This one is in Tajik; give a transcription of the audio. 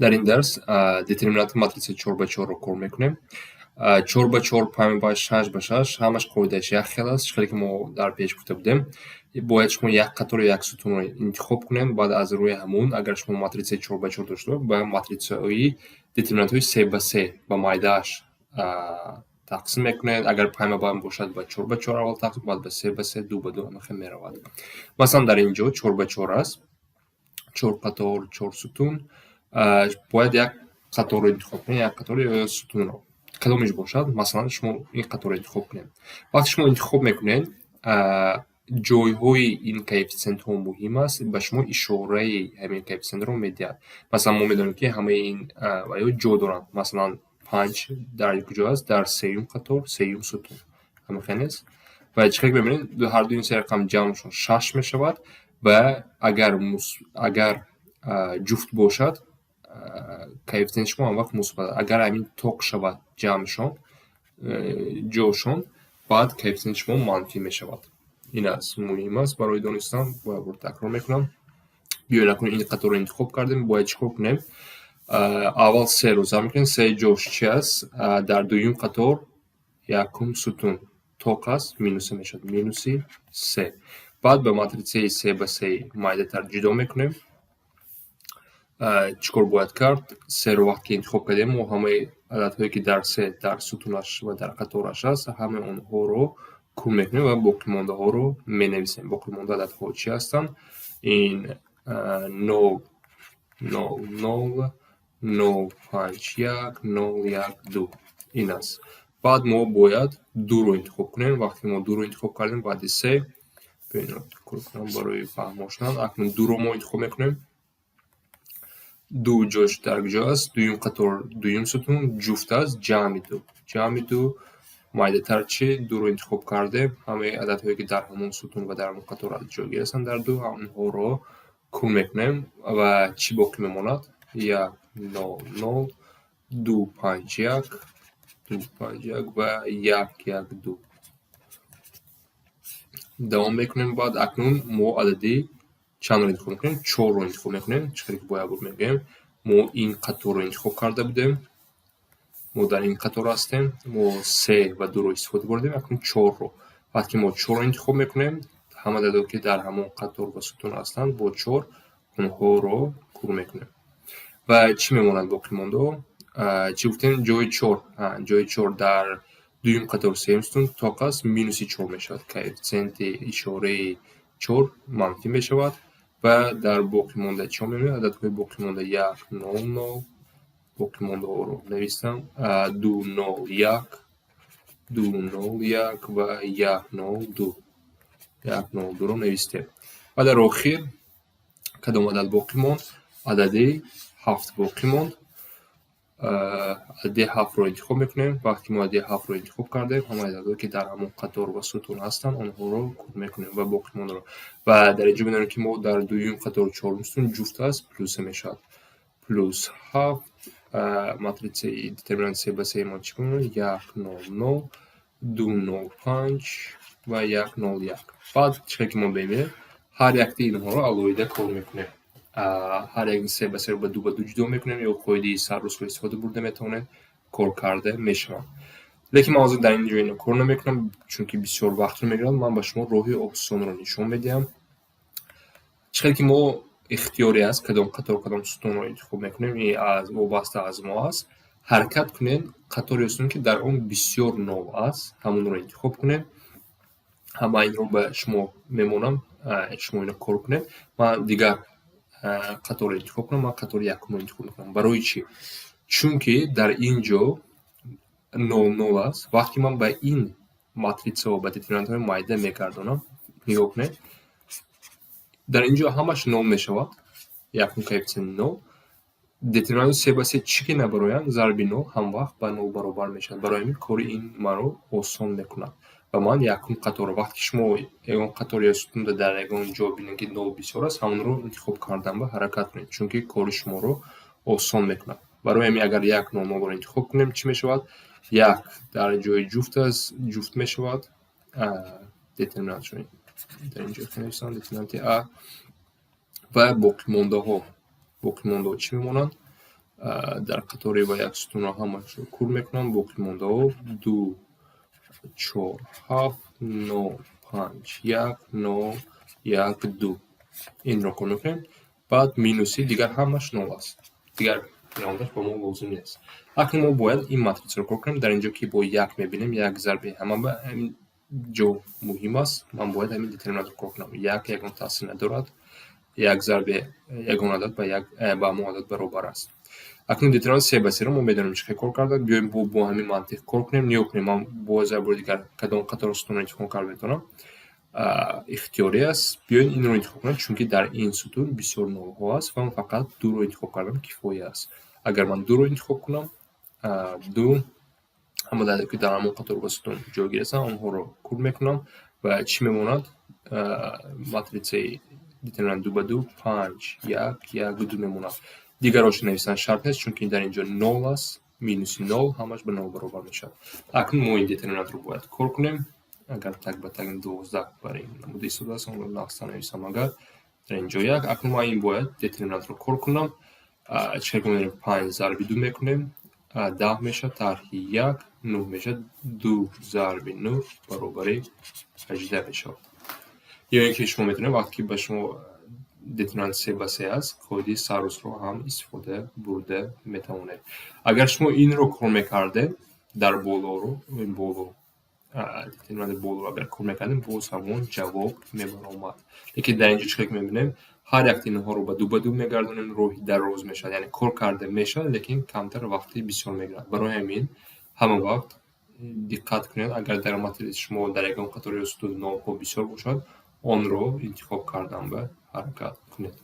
Дар ин дарс детерминанти матритсаи чор ба чорро кор мекунем. Чор ба чор, панҷ ба шаш ба шаш, ҳамаш қоидааш як хел аст. Хеле ки мо дар пеш гуфта будем, бояд шумо як қатору як сутунро интихоб кунед. Баъд аз рӯи ҳамун, агар шумо матритсаи чор ба чор дошта бошед, ба матритсаҳои детерминантҳои се ба се ба майдааш тақсим мекунед. Агар панҷ ба панҷ бошад, ба чор ба чор аввал тақсим, баъд ба се ба се, ду ба ду, ҳама хел меравад. Масалан, дар ин ҷо чор ба чор аст, чор қатор, чор сутун. Бояд як қаторро интихоб кунед, як қатор ё сутунро, кадомеш бошад. Масалан, шумо ин қаторро интихоб кунед. Вақте шумо интихоб мекунед, ҷойҳои ин коэффитсиентҳо муҳим аст, ба шумо ишораи ҳамин коэффитсиентро медиҳад. Масалан, мо медонем, ки ҳамаи ин ё ҷо доранд. Масалан, панҷ дар куҷо аст? Дар сеюм қатор, сеюм сутун, ҳама хел нест? Ва чӣ хел мебинед, ҳарду ин се рақам ҷамъшон шаш мешавад. Ва агар ҷуфт бошад, коэффитсиенти шумо он вақт мусбат. Агар ҳамин тоқ шавад ҷамъшон, ҷошон, баъд коэффитсиенти шумо манфӣ мешавад. Ин аст, муҳим аст барои донистан, бояд бор такрор мекунам. Биёед, акнун ин қаторро интихоб кардем, бояд чӣ кор кунем? Аввал серо зарб мекунем. Се ҷош чи аст? Дар дуюм қатор, якум сутун, тоқ аст, минуса мешавад, минуси се. Баъд ба матритсаи се ба сеи майдатар ҷудо мекунем. Чӣ кор бояд кард? Серо вақте ки интихоб кардем, мо ҳамаи ададҳое, ки дар се, дар сутунаш ва дар қатораш аст, ҳамаи онҳоро кун мекунем ва боқимондаҳоро менависем. Боқимонда ададҳо чӣ ҳастанд? Ин нол, нол, нол, нол, панҷ, як, нол, як, ду, ин аст. Баъд мо бояд дуро интихоб кунем. Вақте мо дуро интихоб кардем, баъди се кор кунам барои фаҳмо шудан. Акнун дуро мо интихоб мекунем. Ду ҷош дар куҷо аст? Дуюм қатор, дуюм сутун, ҷуфт аст, ҷамъи ду, ҷамъи ду. Майдатар чӣ? Дуро интихоб кардем, ҳамаи ададҳое, ки дар ҳамон сутун ва дар ҳамон қатор ҷойгир ҳастанд, дар ду, онҳоро кун мекунем. Ва чӣ боқӣ мемонад? Як, нол, нол, ду, панҷ, як, ду, панҷ, як ва як, як, ду. Давом мекунем. Баъд акнун мо адади чандро интихоб мекунем? Чорро интихоб мекунем. Чӣ хеле ки бо як бор мегӯем, мо ин қаторро интихоб карда будем, мо дар ин қатор ҳастем, мо се ва дуро истифода бурдем, акнун чорро. Вақте ки мо чорро интихоб мекунем, ҳама ададҳое, ки дар ҳамон қатор ва сутун ҳастанд, бо чор онҳоро кур мекунем. Ва чӣ мемонад боқимондао? Чӣ гуфтем? Ҷои чор, ҷои чор дар дуюм қатор, сеюм сутун, тоқ аст, минуси чор мешавад. Коэффитсиенти ишораи чор манфӣ мешавад. Ва дар боқимонда чӣ мемонад? Ададҳои боқимонда: як, нол, нол, боқимондаҳоро нависам, ду, нол, як, ду, нол, як ва як, нол, ду, як, нол, дуро навистем. Ва дар охир кадом адад боқӣ монд? Адади ҳафт боқӣ монд. Адади ҳафтро интихоб мекунем. Вақте ки мо адади ҳафтро интихоб кардем, ҳамаи ададҳое, ки дар ҳамон қатор ва сутун ҳастанд, онҳоро кур мекунем ва боқимондаро. Ва дар инҷо медонем, ки мо дар дуюм қатор, чорум сутун, ҷуфт аст, плюса мешавад, плюс ҳафт. Матритсаи детерминанти се ба сеи мо чӣ мемонад? Як, нол, нол, ду, нол, панҷ ва як, нол, як. Баъд чӣ хел ки мо мебинем, ҳар яктаи инҳоро алоҳида кор мекунем. Ҳар як се ба серо ба ду ба ду ҷудо мекунем ё қоидаи саррӯзро истифода бурда метавонем, кор карда мешаванд. Лекин ман ҳозир дар ин ҷо ино кор намекунам, чунки бисёр вақтро мегирад. Ман ба шумо роҳи осонро нишон медиҳам. Чӣ хел ки мо ихтиёрӣ аст, кадом қатор, кадом сутунро интихоб мекунем, ин аз вобаста аз мо аст. Ҳаракат кунед қаторе сутун, ки дар он бисёр нол аст, ҳамонро интихоб кунед. Ман инро ба шумо мемонам, шумо ино кор кунед. Ман дигар қаторро интихоб кунам. Ман қатори якумро интихоб мекунам. Барои чӣ? Чунки дар ин ҷо нол, нол аст. Вақте ман ба ин матритсаҳо, ба детерминантҳои майда мегардонам, нигоҳ кунед, дар ин ҷо ҳамаш нол мешавад, якум коэффитсиент нол. Детерминанти се ба се чӣ ки набароянд, зарби нол ҳамвақт ба нол баробар мешавад. Барои ҳамин кори ин маро осон мекунад ва ман якум қаторро. Вақте ки шумо ягон қатор ё сутунда дар ягон ҷо бинед, ки нол бисёр аст, ҳамонро интихоб кардан ба ҳаракат кунед, чунки кори шуморо осон мекунад. Барои ҳамин, агар як, нол, нолро интихоб кунем, чӣ мешавад? Як дар ҷои ҷуфт аст, ҷуфт мешавад. Детерминантшо дар ин ҷо нависам, детерминанти а. Ва боқимондаҳо чӣ мемонанд? Дар қатори ва як сутунро ҳамашро кур мекунам, боқимондао ду, чор, ҳафт, нол, панҷ, як, нол, як, ду. Инро кор мекунем. Баъд минуси дигар ҳамаш нол аст. Дигар ягонташ ба мо лозим нест. Акнун мо бояд ин матрицаро кор кунем. Дар ин ҷо ки бо як мебинем, як зарби ҳама ба ҳамин ҷо муҳим аст. Ман бояд ҳамин детерминантро кор кунам. Як ягон таъсир надорад. Як зарби ягон адад ба як ба ҳамон адад баробар аст. Акнун детерминант се ба серо мо медонем, чӣ хел кор карда. Биёем, бо ҳамин мантиқ кор кунем. Нигоҳ кунем, ман боз як бори дигар кадом қаторро, сутунро интихоб карда метавонам? Ихтиёрӣ аст. Биёед, инро интихоб кунем, чунки дар ин сутун бисёр нолҳо аст ва ман фақат дуро интихоб кардам кифоя аст. Агар ман дуро интихоб кунам, ду, ҳама ададое, ки дар ҳамон қатор ва сутун ҷойгир ҳастанд, онҳоро кур мекунам ва чӣ мемонад? Матрицаи детерминант ду ба ду, панҷ, як, як, ду мемонад. Дигарашро навиштан шарт нест, чунки дар ин ҷо нол аст, минуси нол ҳамаш ба нол баробар мешавад. Акнун мо ин детерминантро бояд кор кунем. Агар так ба так 12 бар ин намуда истодааст, онро нақста нависам, агар дар ин ҷо як. Акнун ман ин бояд детерминантро кор кунам. Чӣ хел мекунем? Панҷ зарби ду мекунем, 10 мешавад, тарҳи як, нӯҳ мешавад, ду зарби нӯҳ баробари 18 мешавад. Ё ин ки шумо метавонед, вақте ки ба шумо детерминант се ба се аст, қоидаи Сарусро ҳам истифода бурда метавонед. Агар шумо инро кор мекардед, дар болоро, боло, детерминанти болоро агар кор мекардем, боз ҳамон ҷавоб мебаромад. Лекин дар ин ҷо чӣ хел ки мебинем, ҳар якти инҳоро ба ду ба ду мегардонем, роҳи дароз мешавад, яъне кор карда мешавад, лекин камтар вақти бисёр мегирад. Барои ҳамин ҳама вақт диққат кунед: агар дар матрица шумо дар ягон қатор ё сутун нолҳо бисёр бошад, онро интихоб кардан ба ҳаракат кунед.